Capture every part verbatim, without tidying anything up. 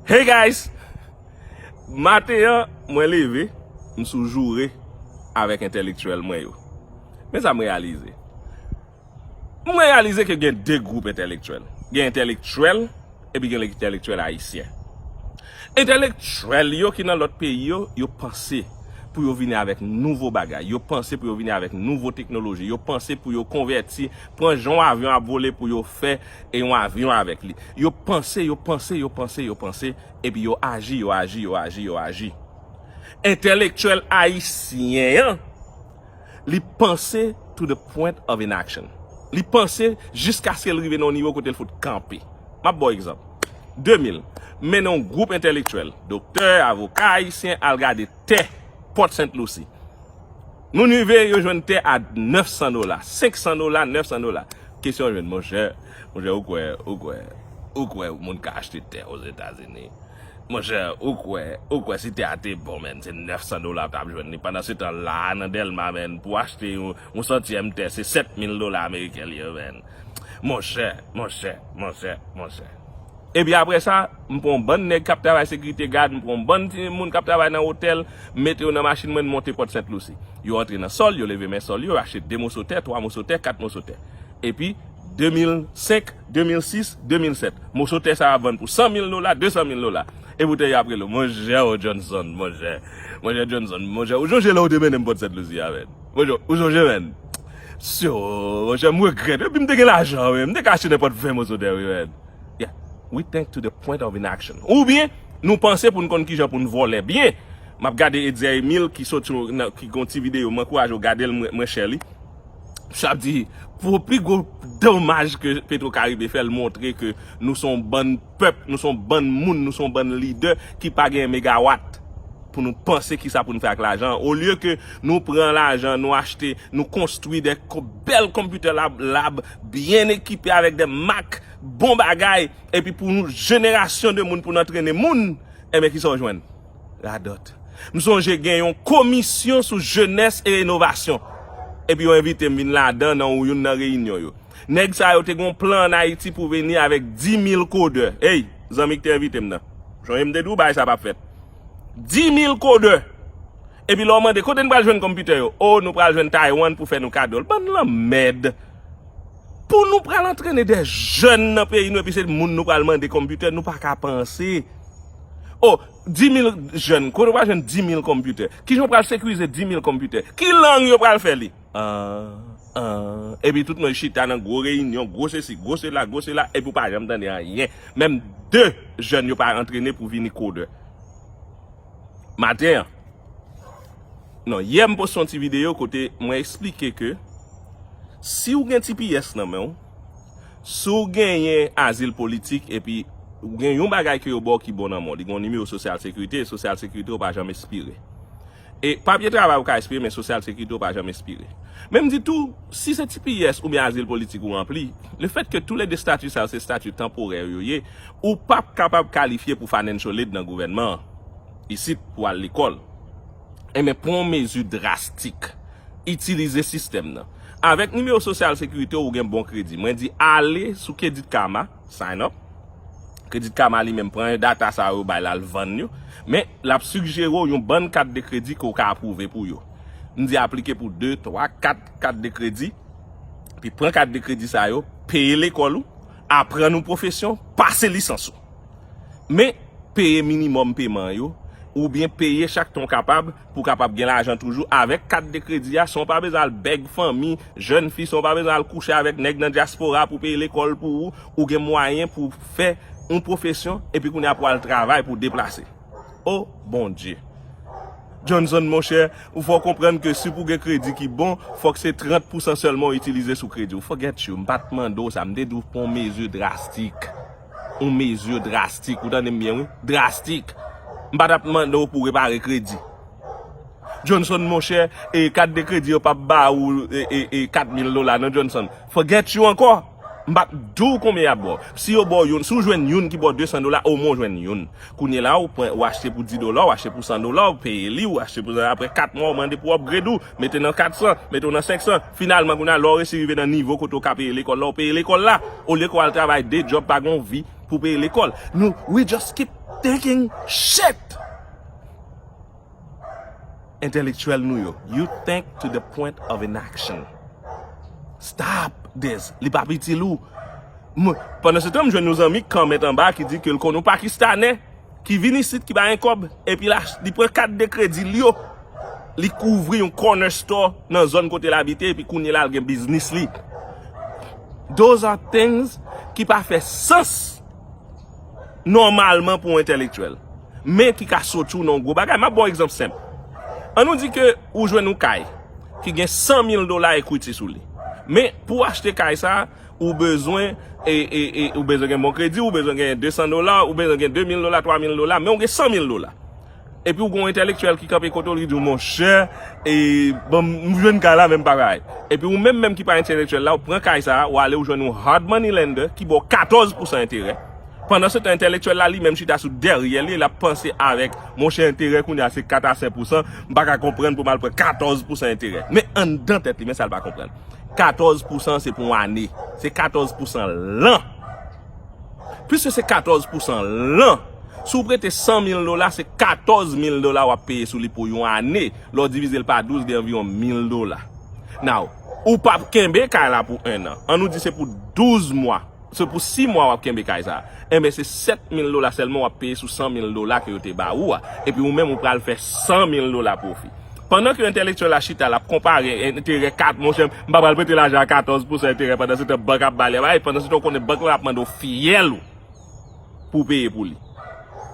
Hey guys! Maten an, mwen leve, m sou joure avèk entèlektyèl mwen yo. Men sa m reyalize. M reyalize ke gen de gwoup entèlektyèl. Gen entèlektyèl, epi gen entèlektyèl ayisyen. Entèlektyèl yo ki nan lòt peyi yo, yo panse pou yo vini avèk nouvo bagay. Yo panse pou yo vini avèk nouvo teknoloji. Yo panse pou yo konvèti, pran jan yon avyon ap vole pou yo fè e yon avyon avèk li. Yo panse, yo panse, yo panse, yo panse, epi yo aji, yo aji, yo aji, yo aji. Entèlektyèl ayisyen an, li panse to the point of inaction. Li panse jiskaske l rive nan yon nivo kote l fout kanpe. M ap ba w egzanp. De mil, mennen yon gwoup entèlektyèl, doktè, avoka ayisyen, al gade tè Pòt Sent Lousi. Moun rive, yo jwenn tè a nèf san dola, senk san dola, nèf san dola. Kesyon yo jwenn, monchè, monchè, ou kwè, ou kwè, ou kwè moun ka achte tè Ozetazini? Monchè, ou kwè, ou kwè si tè a te bon, menn, se nèf san dola w t ap jwenn li. Pandan se tan la, nan Dèlma, menn, pou achte yon, yon santyèm tè, se sèt mil dola ameriken li yo, menn. Monchè, monchè, monchè, monchè. Epi apre sa, m pran yon bann nèg k ap travay sekirite gad, m pran yon bann ti moun k ap travay nan otèl, m mete yo nan machin mwen, m monte Pòt Sent Lousi. Yo antre nan sòl, yo leve men sòl, yo achte de moso tè, twa moso tè, kat moso tè. Epi, de mil senk, de mil sis, de mil sèt, moso tè sa a vann pou san mil dola, de san mil dola. Epi w te ap rele w, monchè, o Johnson, monchè. Monchè Johnson, monchè, ou sonje lè w te mennen m Pòt Sent Lousi a, menn? Monchè, ou sonje, menn? Syo, monchè, m regrèt. Epi m te gen lajan, wi. M te ka achte nenpòt ven moso tè, wi, menn. Yeah. We think to the point of inaction. Oubyen, nou panse pou n konn kijan pou n vòlè byen. M ap gade Edzer Emile ki soti nan, ki gon ti videyo, m ankouraje w gade l, mwen, mwen share li. Sa ap di, pou pi gwo domaj ke Petro Caribe fè, l montre ke nou se yon bann pèp, nou se yon bann moun, nou se yon bann lidè ki pa gen megawat pou nou panse kisa pou n fè ak lajan. Olye ke nou pran lajan, nou achte, nou konstwi de ko-, bèl konpitè lab, lab byen ekipe avèk de mak, bon bagay, epi pou nou jenerasyon de moun pou n antrene moun, enben kisa w jwenn? Radòt. M sonje gen yon komisyon sou jenès e inovasyon. Epi yo envite m vin ladan nan youn nan reyinyon yo. Nèg sa yo te gen yon plan ann Ayiti pou vini avèk dis mil kodè. Ey, zanmi ki te envite m nan. Sonje m te di w bagay sa p ap fèt. Dis mil kodè. Epi lè w mande, kote n pral jwenn konpitè yo? O, nou pral jwenn Taiwan pou fè nou kado l. Bann lanmèd. Pou nou pral antrene de jèn nan peyi nou, epi se moun nou pral mande konpitè, nou pa ka panse. O, dis mil jèn, kote w pral jwenn dis mil konpitè? Kijan w pral sekirize dis mil konpitè? Ki lang yo pral fè li? An, an. Epi tout moun chita nan gwo reyinyon, gwo sesi, gwo sela, gwo sela, epi w pa janm tande anyen. Menm de jèn yo pa antrene pou vini kodè. Maten an. Non, yè m poste yon ti videyo kote mwen eksplike ke si w gen T P S nan men w, si w genyen azil politik epi w gen yon bagay ke yo ba w ki bon nan men w, li gen yon nimewo sosyal sekirite, e sosyal sekirite w pa janm espire. E papye travay ou ka espire, men sosyal sekirite ou pa janm espire. Men m di tou, si se T P S oubyen azil politik ou ranpli, lefètke toulede stati sa yo se stati tanporè yo ye, ou p ap kapab kalifye pou financial aid nan gouvènman an, isit pou al lekòl. Enben, pran yon mezi drastik. Itilize sistèm nan. Avèk nimewo sosyal sekirite ou gen bon kredi. Mwen di ale sou Credit Karma, sign up. Credit Karma li menm pran data sa yo bay la, l vann yo. Men, l ap sigjere w yon bann kat de kredi ke w ka apwouve pou yo. M di aplike pou de, twa, kat kat de kredi. Epi pran kat de kredi sa yo, peye lekòl ou, aprann yon pwofesyon, pase lisans ou. Men, peye minimòm peman yo, oubyen peye chak tan w kapab, pou w kapab gen lajan toujou avèk kat de kredi a, san w pa bezwen al bèg fanmi, jèn fi, san w pa bezwen al kouche avèk nèg nan dyaspora pou peye lekòl pou ou, ou gen mwayen pou w fè yon pwofesyon, epi kounye a pou w al travay, pou w deplase. O Bondye! Johnson, monchè, ou fè w konprann ke si pou gen kredi ki bon, fòk se trant pousan sèlman w itilize sou kredi w. Forget you, m pa t mande w sa, m te di w pran yon mezi drastik. Yon mezi drastik, ou tande m byen, wi? Drastik. M pa t ap mande w pou w repare kredi. Johnson, monchè, e kat de kredi yo p ap ba ou e, e, e kat mil dola, non, Johnson. Forget you ankò. M p ap di w konbyen y ap ba w. Si yo ba w youn, si w jwenn youn ki ba w de san dola, omwen w jwenn youn. Kounye la, ou pran, ou achte pou dis dola, ou achte pou san dola, ou peye li, ou achte pou, apre kat mwa, ou mande pou upgrade ou, mete nan kat san, mete w nan senk san. Finalman, kounye a, lè w resi rive nan nivo kote w ka peye lekòl la, ou peye lekòl la. Olye ke w al travay de djòb, pa gen yon vi, pou peye lekòl. Nou, we just keep thinking shit. Entèlektyèl nou yo, you think to the point of inaction. Stop this. Li p ap itil ou. Mwen, pandan se tan, m jwenn yon zanmi k kanmèt anba ki di ke l konn yon Pakistanè ki vin isit, ki pa gen kòb, epi l ach- li pran kat de kredi l yo, li kouvri yon corner store nan zòn kote l abite, epi kounye la l gen biznis li. Those are things ki pa fè sans nòmalman pou yon entèlektyèl, men ki ka soti w nan yon gwo bagay. M ap ba w egzanp senp. An nou di ke ou jwenn yon kay ki gen san mil dola ekwiti sou li. Men pou w achte kay sa, ou bezwen e, e, e, ou bezwen gen bon kredi, ou bezwen gen de san dola, ou bezwen gen de mil dola, twa mil dola, men ou gen san mil dola. Epi ou gen yon entèlektyèl ki kanpe kote w, li di w, monchè, e, bon, m jwenn kay la, men m pa kay. Epi ou menm menm ki pa entèlektyèl la, ou pran kay sa, ou ale, ou jwenn yon hard money lender ki ba w katòz pousan enterè. Pandan se tan, entèlektyèl la, li menm chita sou dèryè li, l ap panse avèk, monchè, enterè kounye a se kat a senk pousan, m pa ka konprann pou m al pran katòz pousan enterè. Men anndan tèt li, men sa l pa konprann. Katòz pousan se pou yon ane. Se katòz pousan lan. Piske se katòz pousan lan, si w prete san mil dola, se katòz mil dola w ap peye sou li pou yon ane. Lè w divize l pa douz, gen anviwon mil dola. Now, ou p ap kenbe kay la pou en an. An nou di se pou douz mwa. Se pou sis mwa w ap kenbe kay sa a. Enben, se sèt mil dola sèlman w ap peye sou san mil dola ke yo te ba ou a. Epi ou menm, ou pral fè san mil dola pwofi. Pandan ke entèlektyèl la chita, l ap konpare enterè kat, monchè, m pa pral prete lajan a katòz pousan enterè, pandan se tan bank ap ba li a bay, pandan se tan ou konnen bank la ap mande w fyèl ou pou w peye pou li.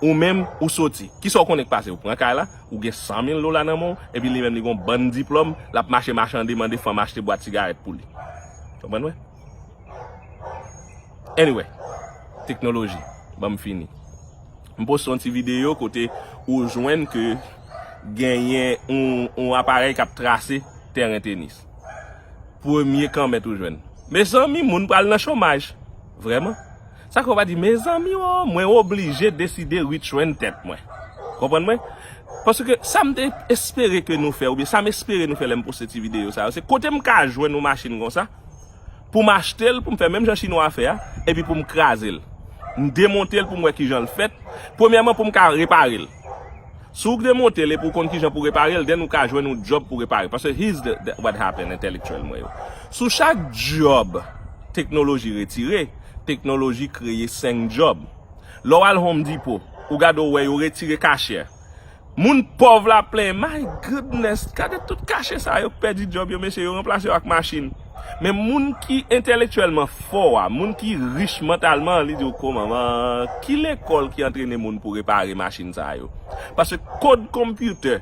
Ou menm, ou soti. Kisa w konnen k pase? Ou pran kay la, ou gen san mil dola nan men w, epi li menm li gon bann diplòm, l ap mache machande, mande fanm achte bwat sigarèt pou li. Konprann mwen? Anyway, teknoloji. Ban m fini. M poste yon ti videyo kote ou jwenn ke genyen yon, yon aparèy k ap trase tèren tenis. Premye kanmèt ou jwenn. Mezanmi, moun pral nan chomaj. Vrèman. Sa k fè w pa di, mezanmi, o, mwen oblije deside retrain tèt mwen. Konprann mwen? Paske sa m te espere ke nou fè, oubyen sa m espere nou fè lè m poste ti videyo sa yo, se kote m ka jwenn yon machin konsa, pou m achte l, pou m fè menm jan chinwa a fè a, epi pou m kraze l. M demonte l pou m wè kijan l fèt. Premyèman, pou m ka repare l. Si w demonte l epi w konn kijan pou repare l, then ou ka jwenn yon djòb pou repare. Paske here's the, the, what happened, entèlektyèl mwen yo. Sou chak djòb teknoloji retire, teknoloji kreye senk djòb. Lè w al Home Depot, ou gade w wè yo retire kachè. Moun pòv la plenyen, my goodness, gade tout kachè sa yo k pèdi djòb yo, mesye, yo ranplase yo ak machin. Men moun ki entèlektyèlman fò a, moun ki rich mantalman, li di w, kòman, ki lekòl ki antrene moun pou repare machin sa yo? Paske kòd konpitè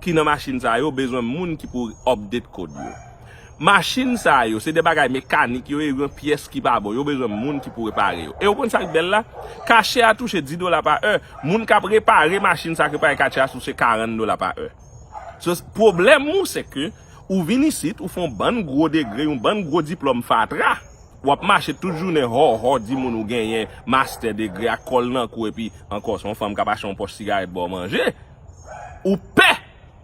ki nan machin sa yo bezwen moun ki pou update kòd yo. Machin sa yo, se de bagay mekanik yo ye, gen pyès ki pa bon. Yo bezwen moun ki pou repare yo. E w konn sa k bèl la? Kachè a touche dis dola pa è. Moun k ap repare machin sa k repare kachè a touche karant dola pa è. So, pwoblèm ou, se ke ou vin isit, ou fè yon bann gwo degre, yon bann gwo diplòm fatra. W ap mache tout jounen hò, hò, di moun ou genyen master degree ak kòl nan kou, epi ankò, se yon fanm k ap achte yon pòch sigarèt ba w manje. Ou pè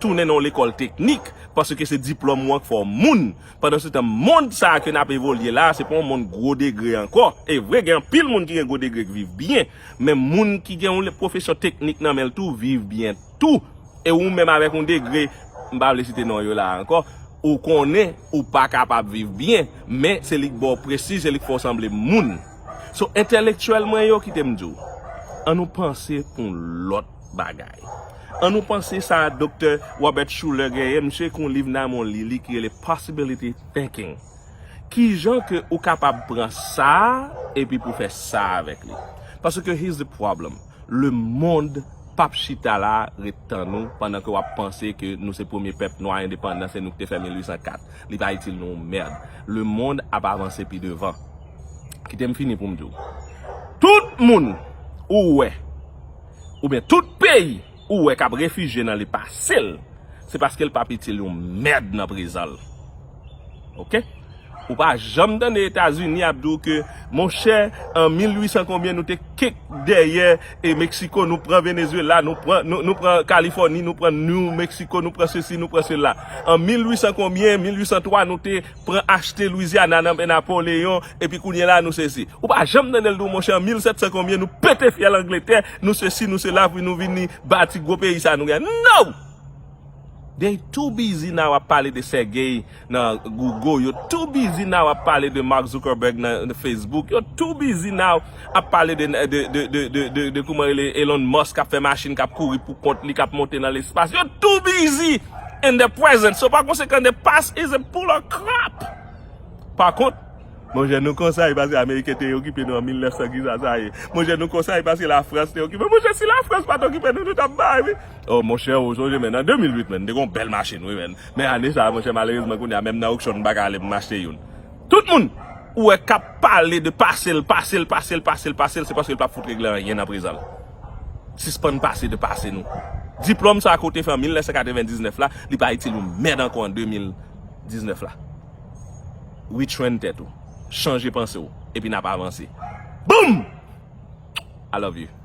tounen nan yon lekòl teknik, paske se diplòm ou an k fè w moun. Pandan se tan, mond sa a ke n ap evolye la, se pa yon mond gwo degre ankò. E vre, gen anpil moun ki gen gwo degre k viv byen, men moun ki gen yon le-, pwofesyon teknik nan men l tou, viv byen tou. E ou menm avèk yon degre, m pa vle site non yo la a ankò, ou konnen ou pa kapab viv byen, men se li k ba w prestij, se li k fè w sanble moun. So, entèlektyèl mwen yo, kite m di w, ann nou panse pou yon lòt bagay. Ann nou panse sa Doktè Robert Schuller genyen, misye gen yon liv nan men li, li ki rele Possibility Thinking. Kijan ke ou kapab pran sa a epi pou fè sa avèk li? Paske here's the problem. Lemonn p ap chita la ret tann ou pandan ke w ap panse ke nou se premye pèp nwa endepandan, se nou ki te fè mil uit san kat. Li pa itil nou yon mèd. Lemonn ap avanse pi devan. Kite m fini pou m di w. Tout moun ou wè, oubyen tout peyi ou wè k ap refijye nan li pase l, se paske l p ap itil yon mèd nan prezan l. Oke? Ou pa janm tande Etazini ap di w ke, monchè, an mil uit san konbyen nou te kèk dèyè e Meksiko, nou pran Venezuela, nou pran, nou, nou pran Kalifòni, nou pran New Mexico, nou pran sesi, nou pran sela. An mil uit san konbyen, mil uit san twa, nou te pran achte Louisiana nan men Napoleon, epi kounye la nou sesi. Ou pa janm tande l di w, monchè, an mil sèt san konbyen, nou pete fyèl Angletè, nou sesi, nou sela, pou nou vini bati gwo peyi sa nou gen. No! They too busy now ap pale de Sergey nan Google. Yo too busy now ap pale de Mark Zuckerberg nan, nan Facebook. Yo too busy now ap pale de, de, de kouman rele Elon Musk k ap fè machin k ap kouri pou kont li, k ap monte nan lespas. Yo too busy in the present. So, pa konsekan, the past is a bull of crap. Pa kont, monchè, nou konsa, e paske Ameriken te okipe nou an mil nèf san, kisa sa ye? Monchè, nou konsa, e paske Lafrans te okipe. Monchè, si Lafrans pa t okipe nou, nou t ap bay, wi. Oh, monchè, ou sonje, men, an de mil uit, men, m te gen yon bèl machin, wi, men. Men ane sa, monchè, malerezman, kounye a, menm nan auction, m pa ka ale pou m achte youn. Tout moun ou wè k ap pale de pase l, pase l, pase l, pase l, pase l, pase l, se paske l p ap fout regle anyen nan prezan l. Sispann pase de pase nou. Diplòm sa a ke w te fè an mil nèf san katrevendiznèf la, li pa itil yon mèd ankò an de mil diznèf la. Retrain tèt ou. Chanje panse w. Epi n ap avanse. Boom! I love you.